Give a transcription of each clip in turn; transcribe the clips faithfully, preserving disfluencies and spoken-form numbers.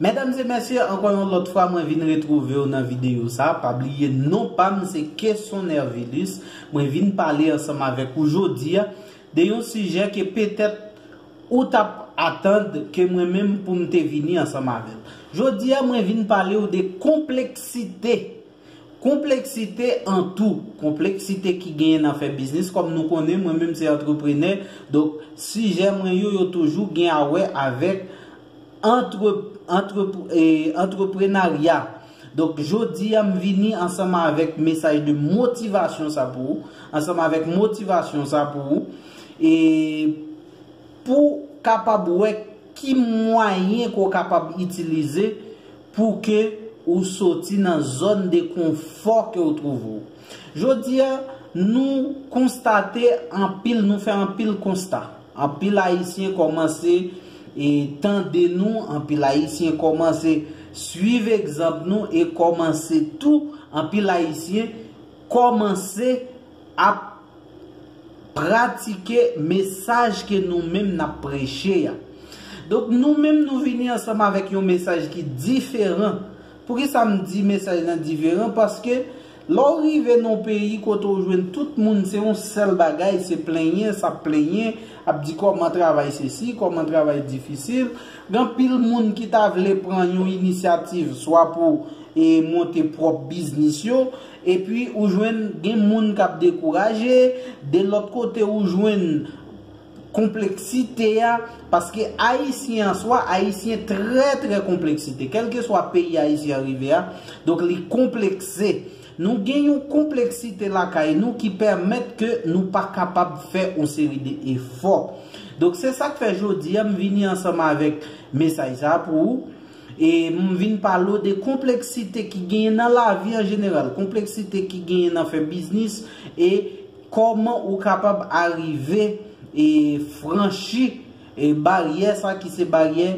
Medam e mesye, ankò yon lòt fwa mwen vin retwouve w nan videyo sa. Pa bliye non pa m se Kesonner Vilus. Mwen vin pale ansanm avèk ou jodi a de yon sijè ke petèt ou t ap atann ke mwen menm pou m te vini ansanm avè l. Jodi a mwen vin pale w de konpleksite. Konpleksite an tou, konpleksite ki genyen nan fè biznis. Kòm nou konnen, mwen menm se antreprenè, donk sijè mwen yo, yo toujou gen a wè avèk antre, antre, e, antreprenarya. Donk jodi a m vini ansanm avèk mesaj de motivasyon sa pou ou, ansanm avèk motivasyon sa pou ou, e pou kapab wè ki mwayen ke w kapab itilize pou ke ou soti nan zòn de konfò ke w twouve w. Jodi a, nou konstate anpil, nou fè anpil konsta. Anpil Ayisyen kòmanse e tande nou, anpil Ayisyen kòmanse swiv egzanp nou e kòmanse tou, anpil Ayisyen kòmanse ap pratike mesaj ke nou menm n ap preche a. Donk nou menm nou vini ansanm avèk yon mesaj ki diferan. Poukisa m di mesaj lan diferan? Paske lè w rive nan yon peyi kote w jwenn tout moun se yon sèl bagay, se plenyen, s ap plenyen, ap di kòman travay sesi, kòman travay difisil. Gen anpil moun ki ta vle pran yon inisyativ swa pou e monte pwòp biznis yo, epi ou jwenn gen moun k ap dekouraje, de lòt kote ou jwenn konpleksite a, paske Ayisyen an swa, Ayisyen trè, trè konpleksite. Kèlkeswa peyi Ayisyen an rive a, donk li konplekse. Nou gen yon konpleksite lakay nou ki pèmèt ke nou pa kapab fè yon seri de efò. Donk se sa k fè jodi a m vini ansanm avèk mesaj sa a pou ou. E m vin pale w de konpleksite ki genyen nan lavi an jeneral, konpleksite ki genyen nan fè biznis, e kòman ou kapab arive e franchi e baryè sa ki se baryè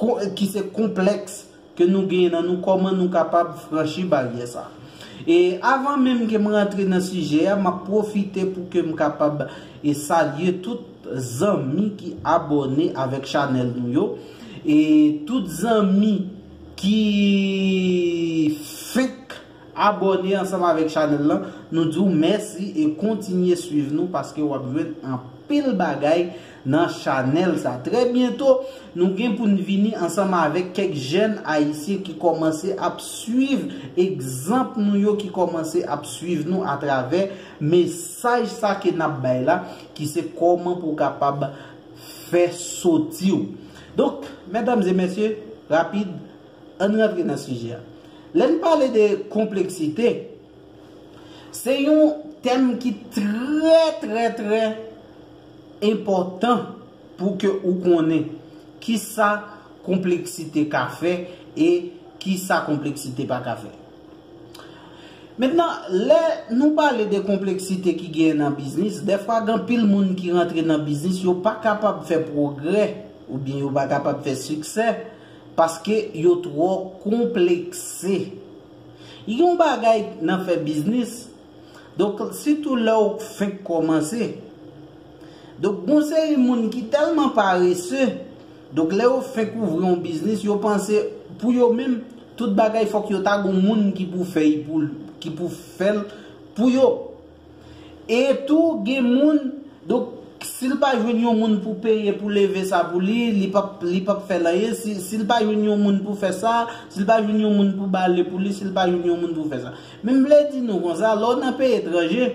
ko- ki se konplèks ke nou genyen nan nou, kòman nou kapab franchi baryè sa. E avan menm ke m rantre nan sijè a, m ap pwofite pou ke m kapab e salye tout zanmi ki abòne avèk chanèl nou yo, e tout zanmi ki fenk abòne ansanm avèk chanèl lan, nou di w mèsi e kontinye swiv nou paske w ap jwenn anpil bagay nan chanèl sa. Trè byento, nou gen pou n vini ansanm avèk kèk jèn Ayisyen ki kòmanse ap swiv egzanp nou yo, ki kòmanse ap swiv nou atravè mesaj sa ke n ap bay la, ki se kòman pou w kapab fè soti w. Donk, medam e mesye, rapid, ann rantre nan sijè a. Lè n pale de konpleksite, se yon tèm ki trè, trè, trè enpòtan pou ke ou konnen kisa konpleksite ka fè e kisa konpleksite pa ka fè. Mentnan, lè nou pale de konpleksite ki genyen nan biznis, dèfwa gen anpil moun ki rantre nan biznis, yo pa kapab fè pwogrè oubyen yo pa kapab fè siksè paske yo twò konplekse. Yon bagay nan fè biznis, donk sitou lè w fenk kòmanse, donk gon seri moun ki tèlman parese, donk lè yo fenk ouvri yon biznis, yo panse pou yo menm, tout bagay fòk yo ta gon moun ki pou fè l pou, ki pou fè l pou yo. E tou gen moun, donk si l pa jwenn yon moun pou peye, pou leve sa pou li, li p ap, li p ap fè l anyen. Si, si l pa jwenn yon moun pou fè sa, si l pa jwenn yon moun pou bale pou li, si l pa jwenn yon moun pou fè sa. Men m vle di nou konsa, lè w nan peyi etranje,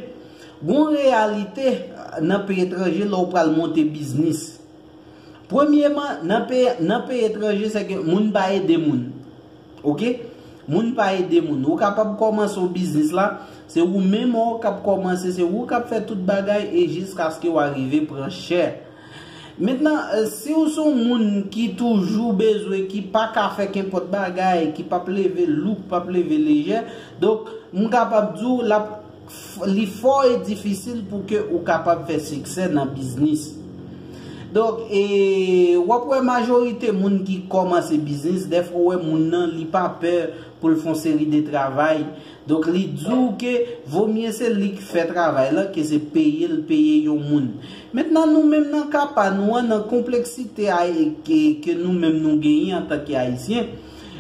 gon reyalite nan peyi etranje lè w pral monte biznis. Premyeman, nan peyi, nan peyi etranje, se ke moun pa ede moun. Oke? Moun pa ede moun. Ou kapab kòmanse yon biznis la, se ou menm ou k ap kòmanse, se ou k ap fè tout bagay e jiskaske w arive pran chè. Mentnan, eh, si w se yon moun ki toujou bezwen, ki pa ka fè kenpòt bagay, ki p ap leve lou, p ap leve lejè, donk, m kapab di w, l ap f- li fò e difisil pou ke ou kapab fè siksè nan biznis. Donk, e, w ap wè majorite moun ki kòmanse biznis, dèfwa w wè moun nan, li pa pè pou l fè yon seri de travay. Donk, li di w ke vomye se li k fè travay la, ke se peye l peye yon moun. Mentnan, nou menm nan ka pa nou an, nan konpleksite a, e, ke, ke nou menm nou genyen antanke Ayisyen,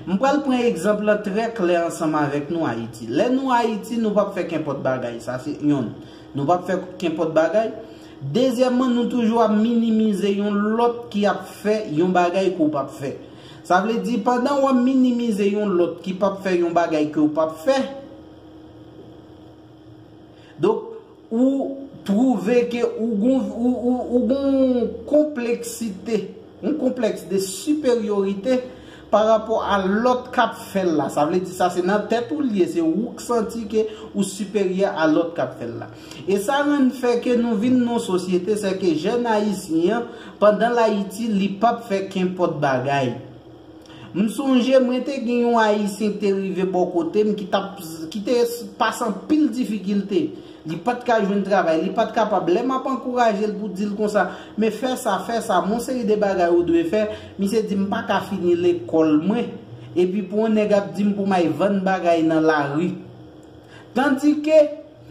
m pral pran egzanp lan trè klè ansanm avèk nou Ayiti. Lè nou Ayiti, nou p ap fè kenpòt bagay, sa se yonn. Nou p ap fè kenpòt bagay. Dezyèmman, nou toujou ap minimize yon lòt ki ap fè yon bagay ke w p ap fè. Sa vle di, pandan w ap minimize yon lòt ki p ap fè yon bagay ke w p ap fè, donk, ou twouve ke ou gon, ou, ou, ou gon konpleksite, yon konplèks de siperyorite pa rapò a lòt k ap fè l la. Sa vle di sa se nan tèt ou l ye, se ou k santi ke ou siperyè a lòt k ap fè l la. E sa rann fè ke nou vin nan sosyete, se ke jèn ayisyen an, pandan l Ayiti, li p ap fè kenpòt bagay. M sonje mwen te gen yon ayisyen ki te rive bò kote m ki t ap, ki te pase anpil difikilte. Li pa t ka jwenn travay, li pa t kapab. Lè m ap ankouraje l pou di l konsa, men fè sa, fè sa, yon seri de bagay ou dwe fè, misye di m pa ka fini lekòl mwen. Epi pou yon nèg ap di m pou m al vann bagay nan lari. Tandike,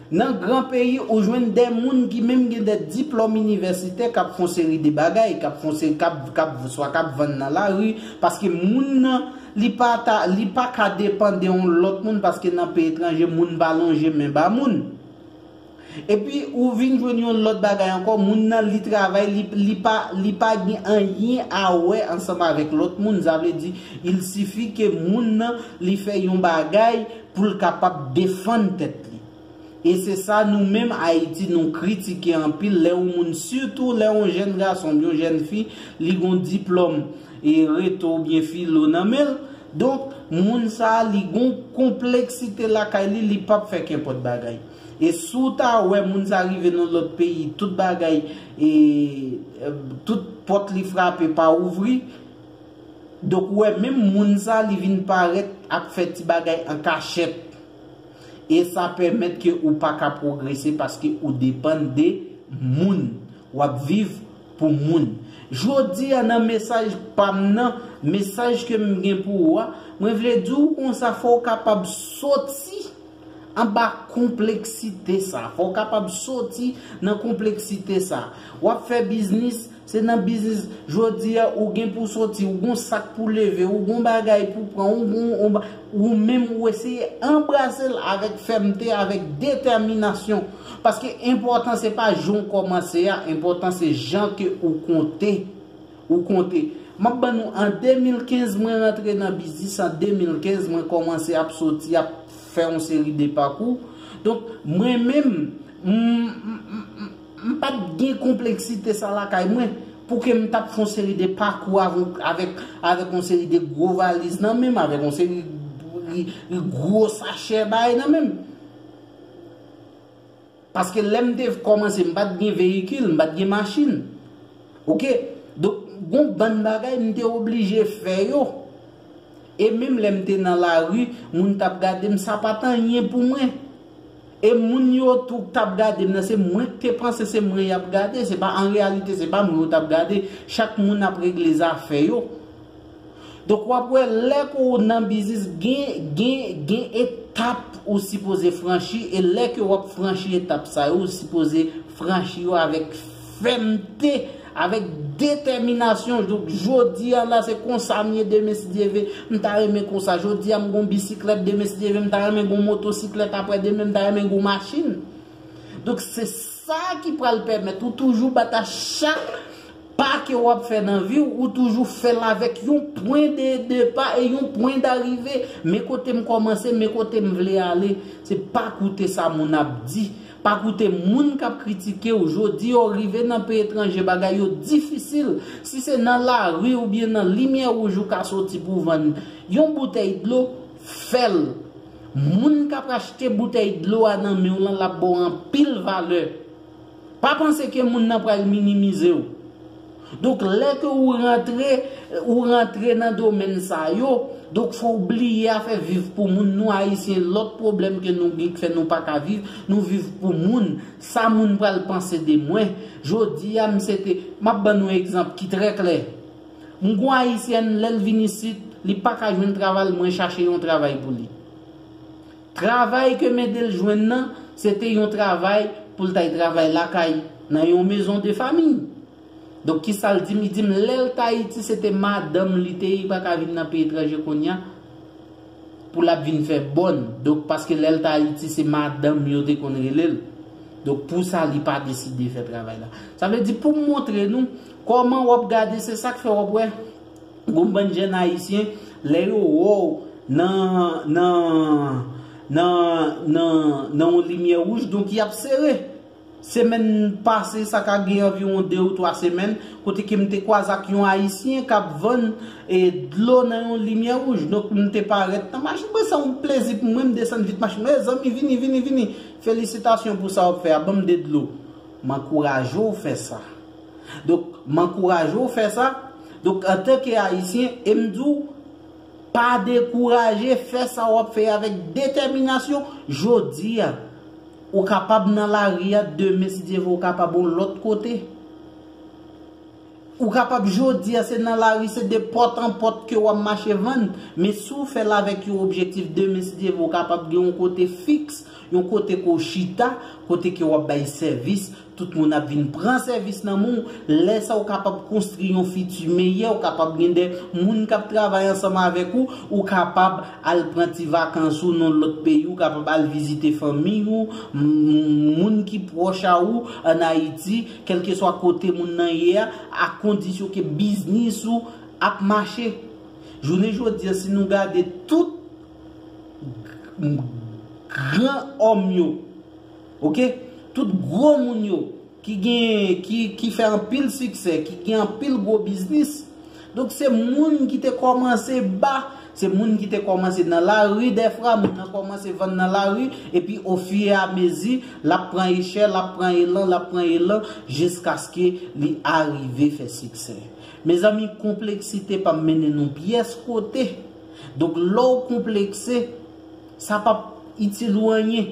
nan gran peyi, ou jwenn de moun ki menm gen de diplòm inivèsitè k ap fè yon seri de bagay, k ap fè yon seri, k ap, k ap, swa k ap vann nan lari, paske moun nan, li pa ta, li pa ka depann de yon lòt moun, paske nan peyi etranje, moun pa lonje men ba moun. Epi, ou vin jwenn yon lòt bagay ankò, moun nan, li travay, li, li pa, li pa gen anyen a wè ansanm avèk lòt moun. Sa vle di, il sifi ke moun nan, li fè yon bagay pou l kapab defann tèt li. E se sa nou menm Ayiti nou kritike anpil lè yon moun, sitou lè yon jèn gason, yon jèn fi, li gon diplòm e reto oubyen filo nan men l. Donk, moun sa a, li gon konpleksite lakay li, li p ap fè kenpòt bagay. E si w ta wè moun sa rive nan lòt peyi, tout bagay, e, e, tout pòt li frape pa ouvri, donk ou wè menm moun sa li vin parèt ap fè ti bagay an kachèt. E sa pèmèt ke ou pa ka pwogrese paske ou depann de moun. W ap viv pou moun. Jodi a nan mesaj pa m nan, mesaj ke m gen pou ou a, mwen vle di w konsa fò w kapab soti anba konpleksite sa. Fò w kapab soti nan konpleksite sa. W ap fè biznis, se nan biznis. Jodi a, ou gen pou soti, ou gon sak pou leve, ou gon bagay pou pran, ou gon, ou ba-, ou menm ou eseye anbrase l avèk fèmte, avèk detèminasyon. Paske enpòtan se pa jan w kòmanse a, enpòtan se jan ke ou konte. Ou konte. M ap ban nou, an de mil kenz, mwen rantre nan biznis, an de mil kenz, mwen kòmanse ap soti, ap fè yon seri de pakou. Donk, mwen menm, m, m, m, m, m pa t gen konpleksite sa lakay mwen, pou ke m t ap fè yon seri de pakou avèk, avèk, avèk yon seri de gwo valiz nan men m, avèk yon seri de gwo sachè bagay nan men m. Paske lè m te kòmanse, m pa t gen veyikil, m pa t gen machin. Oke? Donk, gon bann bagay m te oblije fè yo. E menm lè m te nan lari, moun t ap gade m, sa pa t anyen pou mwen. E moun yo tou k t ap gade m nan, se mwen k te panse se mwen y ap gade, se pa, an reyalite, se pa mwen yo t ap gade. Chak moun ap regle zafè yo. Donk, w ap wè, lè ke w nan biznis, gen, gen, gen etap ou sipoze franchi, e lè ke w ap franchi etap sa yo, ou sipoze franchi yo avèk fèmte, avèk detèminasyon. Donk, jodi a la, se konsa m ye, demen, si Dye vle, m ta renmen konsa. Jodi a, m gon bisiklèt, demen, si Dye vle, m ta renmen gon motosiklèt, aprè demen, m ta renmen gon machin. Donk, se sa ki pral pèmèt ou toujou bat a chak pa ke w ap fè nan vi w, ou toujou fè l avèk yon pwen de depa e yon pwen darive. Men kote m kòmanse, men kote m vle ale. Se pa koute sa moun ap di. Pa koute moun k ap kritike w. Jodi a, w rive nan peyi etranje, bagay yo difisil. Si se nan lari oubyen nan limyè wouj ou ka soti pou w vann yon boutèy dlo, fè l. Moun k ap achte boutèy dlo a nan men w lan, l ap ba w anpil valè. Pa panse ke moun nan pral minimize w. Donk, lè ke ou rantre, ou rantre nan domèn sa yo, donk, fò w bliye afè viv pou moun. Nou, Ayisyen, lòt pwoblèm ke nou gen k fè nou pa ka viv, nou viv pou moun. Sa moun pral panse de mwen. Jodi a, m se te, m ap ban nou egzanp ki trè klè. M gon Ayisyèn, lè l vin isit, li pa ka jwenn travay, mwen chache yon travay pou li. Travay ke m ede l jwenn nan, se te yon travay pou l t al travay lakay, nan yon maison de famille. Donk, kisa l di m? Li di m, lè l t Ayiti, se te madanm li te ye, li pa ka vin nan peyi etranje kounye a, pou l ap vin fè bòn. Donk, paske lè l t Ayiti, se madanm yo te konn rele l. Donk, pou sa, li pa deside fè travay la. Sa vle di, pou m montre nou, kòman w ap gade, se sa k fè w ap wè, gon bann jèn Ayisyen, lè yo wè w nan, nan, nan, nan, nan yon limyè wouj, donk y ap sere. Semèn pase, sa ka gen anviwon de ou twa semèn, kote ke m te kwaze ak yon Ayisyen k ap vann, e, dlo nan yon limyè wouj. Donk, m te parèt nan machin mwen, se yon plezi pou mwen, m desann vit machin mwen, zanmi, vini, vini, vini. Felisitasyon pou sa w ap fè a, ban m de dlo. M ankouraje w fè sa. Donk, m ankouraje w fè sa. Donk, antanke Ayisyen, e m di w, pa dekouraje, fè sa w ap fè avèk detèminasyon. Jodi a, ou kapab nan lari a, demen, si Dye vle, ou kapab yon lòt kote. Ou kapab jodi a, se nan lari, se de pòt an pòt ke w ap mache vann. Men si w fè l avèk yon objektif, demen, si Dye vle, ou kapab gen yon kote fiks, yon kote ke w chita, kote ke w ap bay sèvis, tout moun ap vin pran sèvis nan men w. Lè sa, ou kapab konstwi yon fiti meyè, ou kapab gen de moun k ap travay ansanm avèk ou, ou kapab al pran ti vakans ou nan lòt peyi, ou kapab al vizite fanmi ou, m- moun ki pwòch a ou ann Ayiti, kèlkeswa kote moun nan ye a, a kondisyon ke biznis ou ap mache. Jounen jodi a, si nou gade tout gran òm yo, oke, tout gwo moun yo ki gen, ki, ki fè anpil siksè, ki gen anpil gwo biznis. Donk, se moun ki te kòmanse ba, se moun ki te kòmanse nan lari dèfwa, moun nan kòmanse vann nan lari, epi ofiramezi, l ap pran echèl, l ap pran elan, l ap pran elan, jiskaske li arive fè siksè. Mezanmi, konpleksite p ap mennen nou pyès kote. Donk, lè w konplekse, sa p ap itil ou anyen.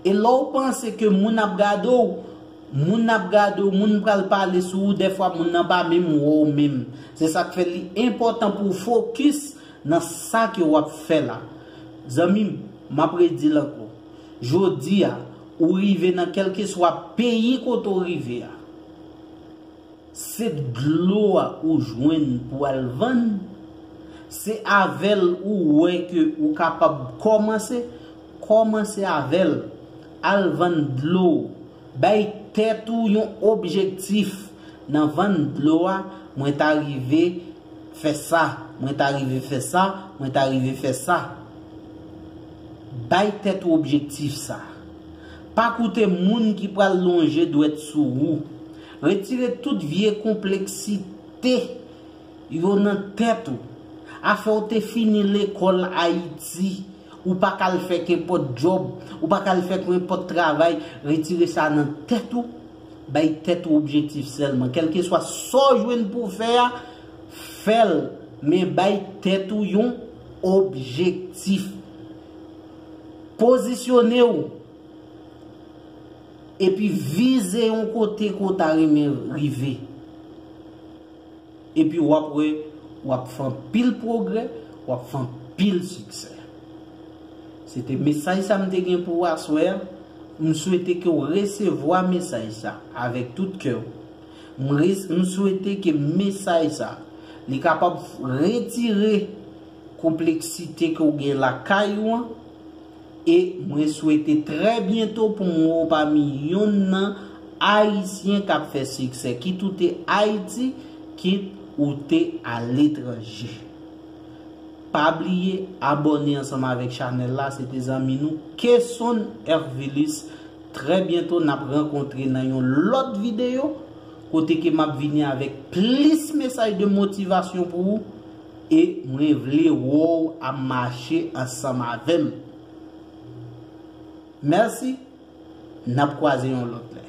E lè w panse ke moun ap gade w, moun ap gade w, moun pral pale sou ou, dèfwa moun nan pa menm wè w menm. Se sa k fè li enpòtan pou w fokis nan sa ke w ap fè la. Zanmi m, m ap redi l ankò. Jodi a, ou rive nan kèlkeswa peyi kote w rive a. Se dlo a ou jwenn pou al vann. Se avè l ou wè ke ou kapab kòmanse. Kòmanse avè l. Al vann dlo. Bay tèt ou yon objektif. Nan vann dlo a, mwen ta rive fè sa, mwen ta rive fè sa, mwen ta rive fè sa. Bay tèt ou objektif sa. Pa koute moun ki pral lonje dwèt sou ou. Retire tout vye konpleksite yo nan tèt ou. Afè w te fini lekòl Ayiti, ou pa ka al fè kenpòt djòb, ou pa ka al fè kenpòt travay, retire sa nan tèt ou. Bay tèt ou objektif sèlman. Kèlkeswa sa w jwenn pou w fè a, fè l, men bay tèt ou yon objektif. Pozisyone w, epi vize yon kote ke w ta renmen rive. Epi w ap wè, w ap fè anpil pwogrè, w ap fè anpil siksè. Se te mesaj sa m te gen pou w aswè a. M swete ke w resevwa mesaj sa avèk tout kè w. M res- m swete ke mesaj sa, li kapab retire konpleksite ke w gen lakay ou an. E mwen swete trè byento pou m wè w pami yonn nan Ayisyen k ap fè siksè, kit ou te Ayiti, kit ou te aletranje. Pa bliye abòne ansanm avèk chanèl la, se te zanmi nou Kesson Hervilus. Trè byento n ap rankontre nan yon lòt videyo, kote ke m ap vini avèk plis mesaj de motivasyon pou ou, e mwen vle wè w ap mache ansanm avè m. Mèsi, n ap kwaze yon lòt lè.